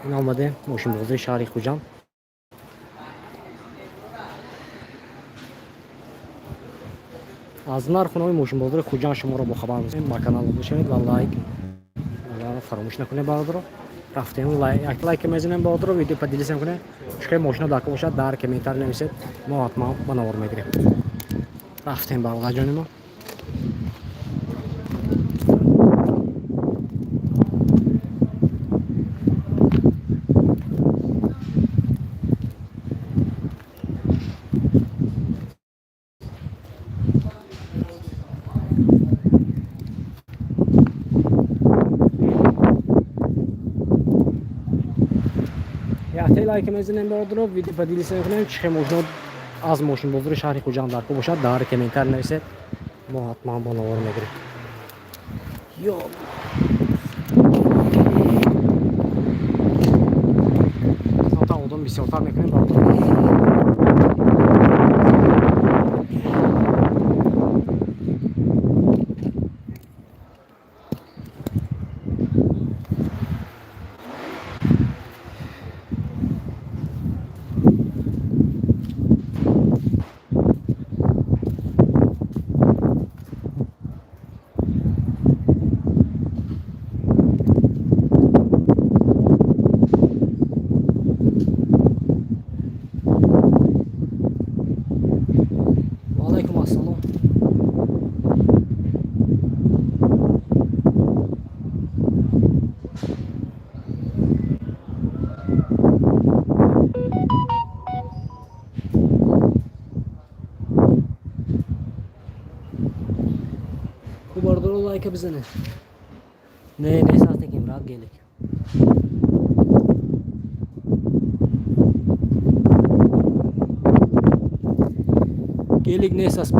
Ин омадем мошинбозори шаҳри Хуҷанд. Аз нарху мошинбозори Хуҷанд шуморо бохабар месозем. Ба канал обуна шавед ва лайк фаромӯш накунед, бародаро. Рафтем, як лайк мезанем, бародаро, видео поделиться кунед. Чӣ мошина дар бошад, дар комментарий нависед, мо ҳатман ба навор мегирем. Рафтем, бародарҷони мо. Якте лайк мезанем, бародаро, видео поделиться мекунем. Чӣ хел мошино аз мошинбозори шаҳри Хуҷанд дар бошад, дар комментарий нависед, мо ҳатман ба навор мегирем. Ё камтар одам бисёртар мекунем, бародаро. Ваалайкум ассалом. Хуб, бародаро, лайка бизанед. Не, не сахтеким, рад гелик. Гелик нест аст.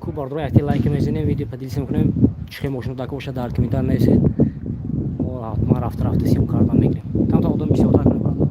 Ку бародаро, якте лайк мезанем, видео поделиться мекунем. Чӣ хел мошино дака бошад, дар комментарий нависед, мо ҳатман рафта рафта съёмка кардан мегирем. Камтар одам бисёртар кунем, бародаро.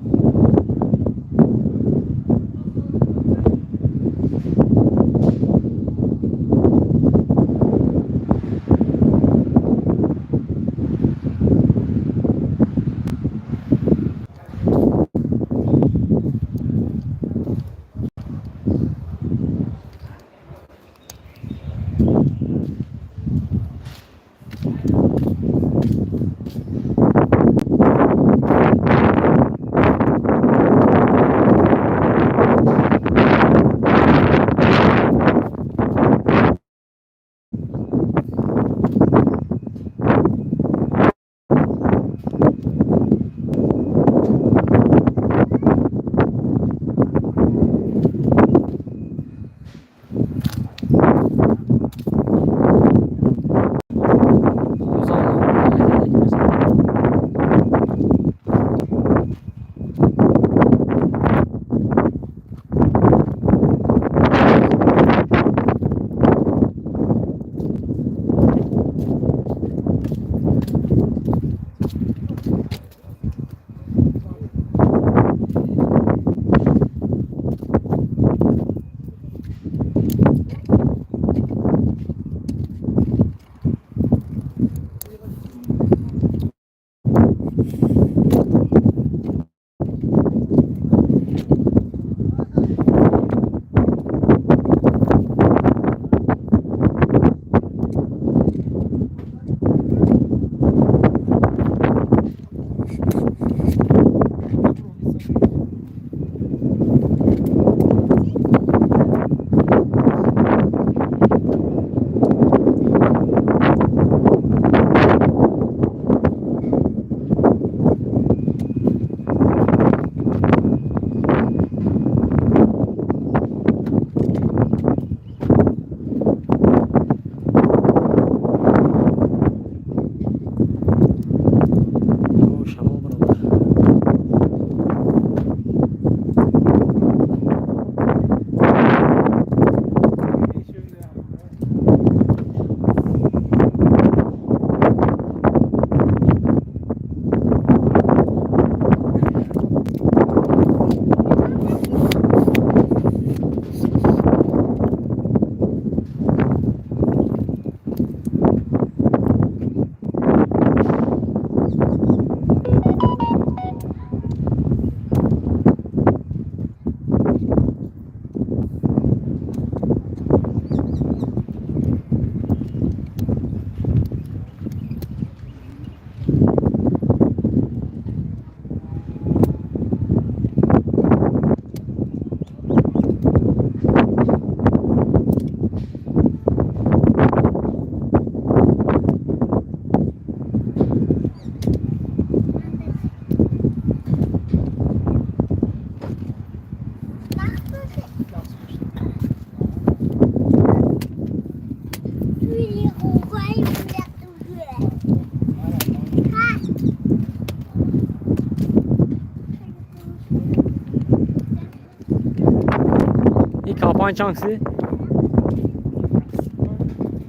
К5 чанд киси?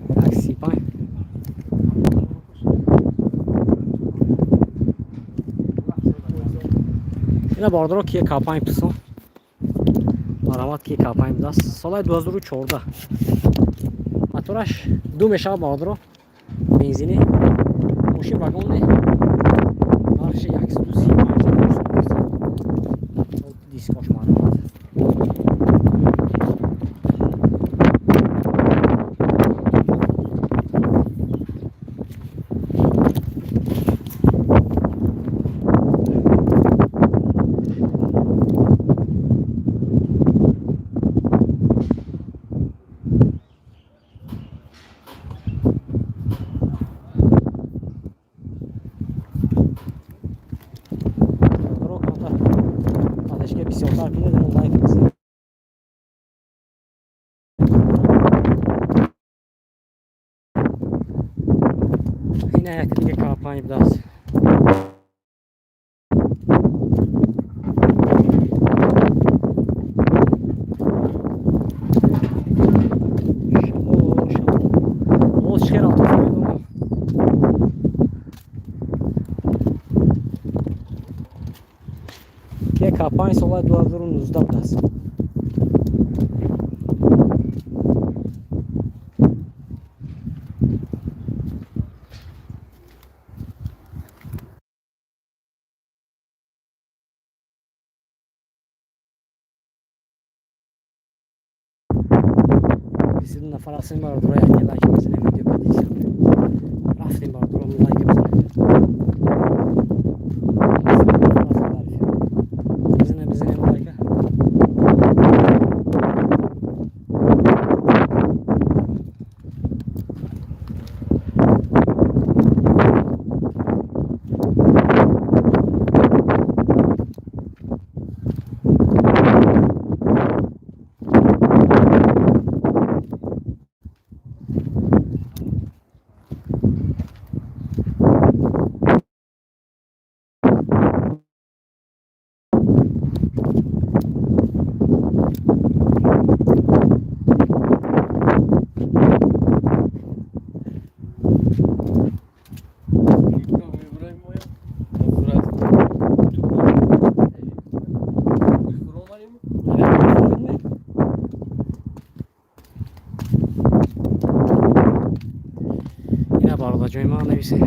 135. Ина, бародаро, Kia К5 писон. Марҳамат, Kia К5 будааст. Солаи 2014. Мотораш ду мешавад, бародаро. Бензини. Мошин вагонне. Нархи 135. Дискош, марҳамат. Бародаро, камтар поддержка бисёртар кунед, лайк бизанед. Ина як дига К5 будааст. Шамол, шамол. Овоз чӣ хел рафт, намедонам. Kia К5 соли 2019 будааст. 22 нафар ҳастем, бародаро, яке лайк бизанем, видео поделиться кунем. Рафтем, бародаро, лайк бизанем. Бизанем, бизанем лайка. Ина, бародарҷои ман, нависе.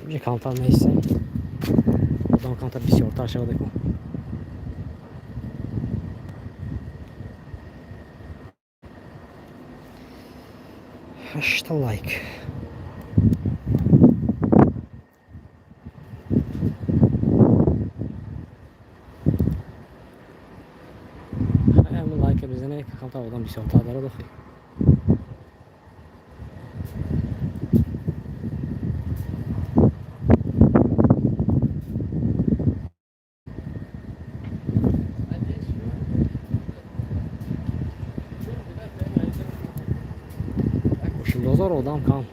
Инҷа камтар меистем. Одам камтар бисёртар шавад аку. Ҳашта лайк. Ҳамин лайка бизанед, камтар одам бисёртар дарад охи. Мошинбозор одам кам.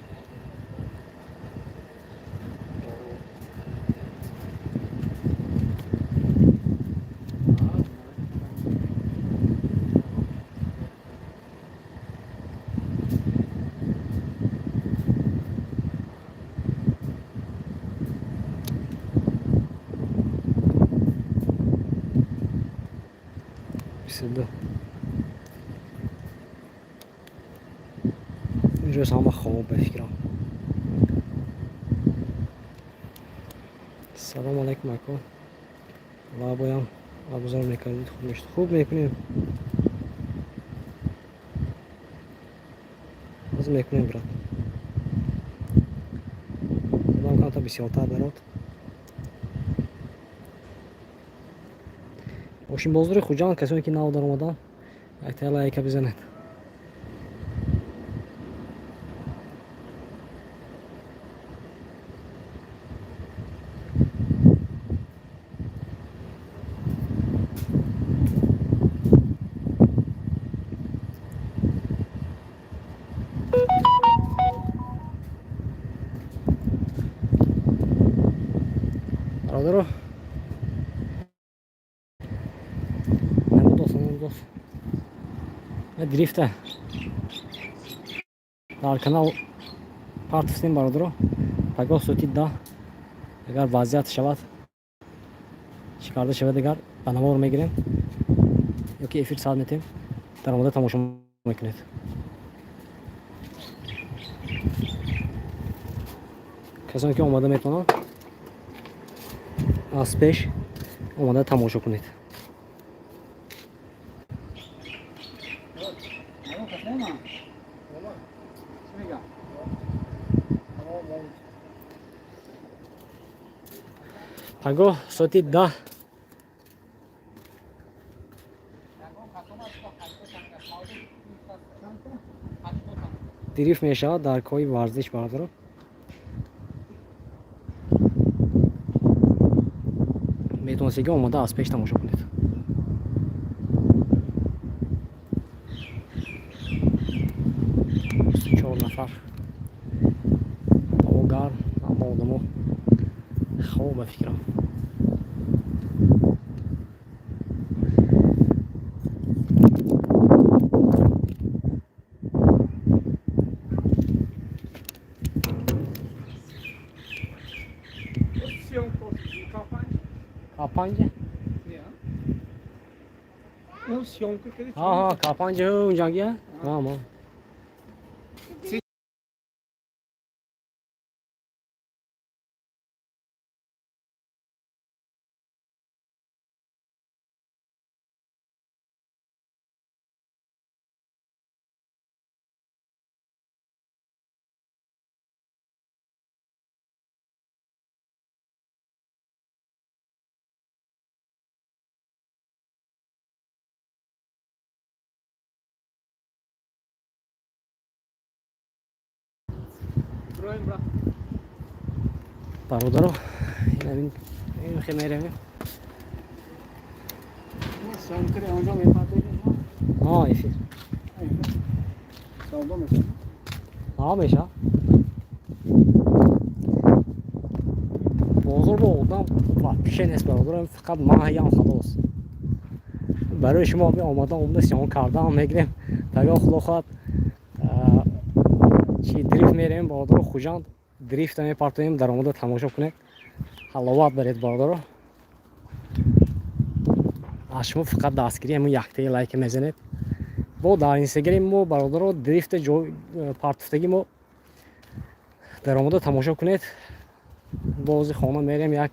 22. Инҷост ҳама хоб, ба фикрам. Салом алайкум, ако. Ва боям обзор мекардид, хуб мешуд. Хуб, мекунем. Ҳозир мекунем, брат. Одам камтар бисёртар дарод. Мошинбозори Хуҷанд, касоне ки нав даромаданд, якта лайка бизанед. Бародаро, намудос, намудос, дрифта дар канал партофтем, бародаро. Пагоҳ соати 10, агар вазъият шавад, чӣ карда шавад, агар ба навор мегирем ёки эфир саат метем, даромада тамошо мекунед. Касоне ки омада метавонанд, аз пеш омада тамошо кунед. Пагоҳ соати 10 дрифт мешавад дар коҳи варзиш, бародаро. Метавонистед ки омода аз пеш тамошо кунед. Чор нафар, ҳаво гарм, аммо одамо хоб, ба фикрам. К5? Ҳа, К5 унҷагия. Ҳа. Бародаро, ин хе меравем. Эфир меша. Бозор бо одам вообще нест, бародаро, фақат ман ҳаям, халос. Барои шумо омада омада съёмка кардаам мегирем. Пагоҳ, худо хоҳад, чи дрифт меравем, бародаро. Хуҷанд дрифта мепартоем, даромада тамошо кунед, ҳаловат баред, бародаро. Аз шумо фақат дастгирӣ ҳамун яктаи лайка мезанед. Бо дар инстаграми мо, бародаро, дрифта партофтагӣ мо, даромада тамошо кунед. Бози хона мерем, як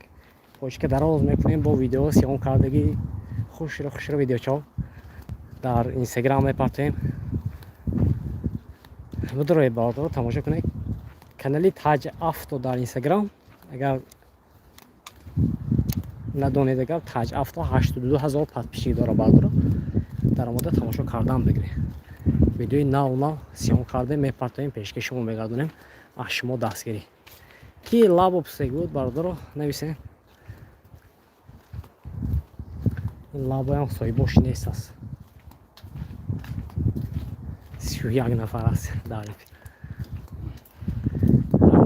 почка дароз мекунем, бо видео съёмка кардагӣ, хушро хушро видеочо дар инстаграм мепартоем. Бидроед, бародаро, тамошо кунед канали Таҷ Авто дар инстаграм. Агар надонед, агар Таҷ Авто 82 000 подписчик дора, бародаро, даромада тамошо кардан бигиред. Видеои нав нав съёмка кардем, мепартоем, пешкаши шумо мегардонем. Аз шумо дастгирӣ. Ки лабо пусег буд, бародаро, нависем. Ин лабоям соҳибош нест аст. 31 нафар аст дар эфир.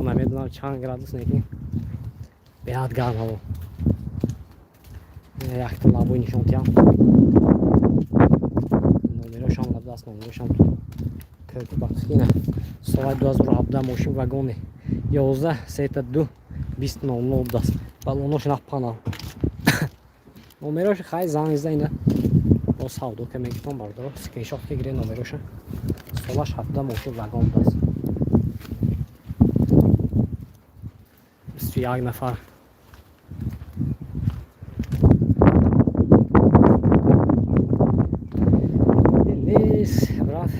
Намедонам чанд градус, лекин беҳад гарм ҳаво. Якта лабои нишон тиҳам, номерошам лабдаст, номерошам ина. Соли 2017, мошин вагони, 11 сета 2 20 00 будаст. Балонош наппана, номерош хай занг зада, ина бо савдо ка мегиртон, бародаро, скриншот ки гире номероша. Солаш 17, мошин вагон будаст. 21 нафар. Нест, брат,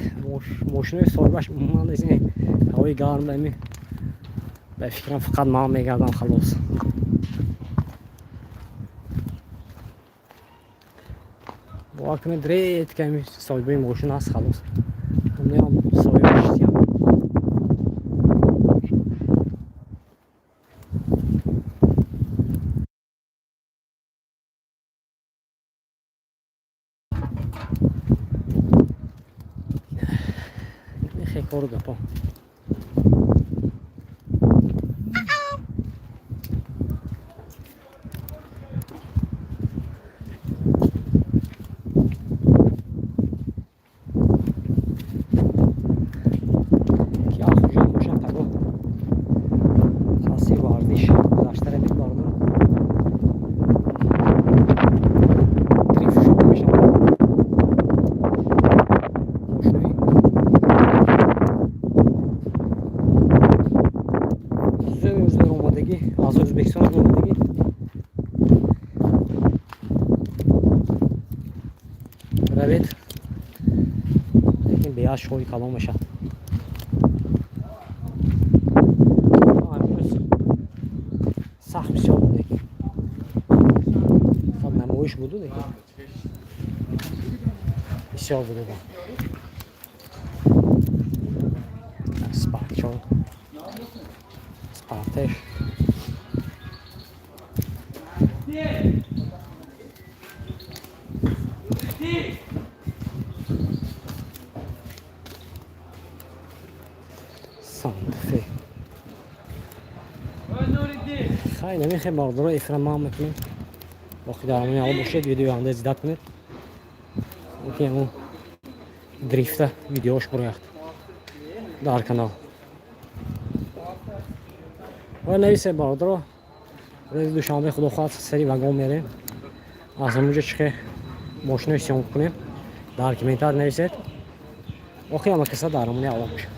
мошинои соҳибаш умуман нест. Ҳавои гарм, ами ба фикрам, фақат ман мегардам, халос. Бовар кунед, редко ами соҳибои мошин ҳаст, халос. Ҳамаам соҳиби шитиям. Хе кору гапо. Ки Ахуҷон бошад, таго класси варзиш гузашта равед, бародар. Дрифт шоу мешавад. Мошинои зӯр зӯр омадагӣ, аз Ӯзбекистон омадагӣ. Равед. Лекин беҳад шоуи калон мешавад. Имрӯз сахт бисёр буд, лекин хоб намоиш буду, лекин бисёр буд одам. Спарчо, Спартеш. Санта-Фе. Хай, намехе, бародаро, эфира ман мекунем. Боқи дар амони Алло бошед, видеои оянда зидат кунед. Ки ҳамун дрифта видеош бурояд дар канал. Ва нависе, бародаро, рӯзи душанбе, худо хоҳад, сари вагон мерем. Аз ҳамунҷо чихе мошинои съёмка кунем. Дар комментар нависед. Охи ҳама каса дар амони Алло бошад.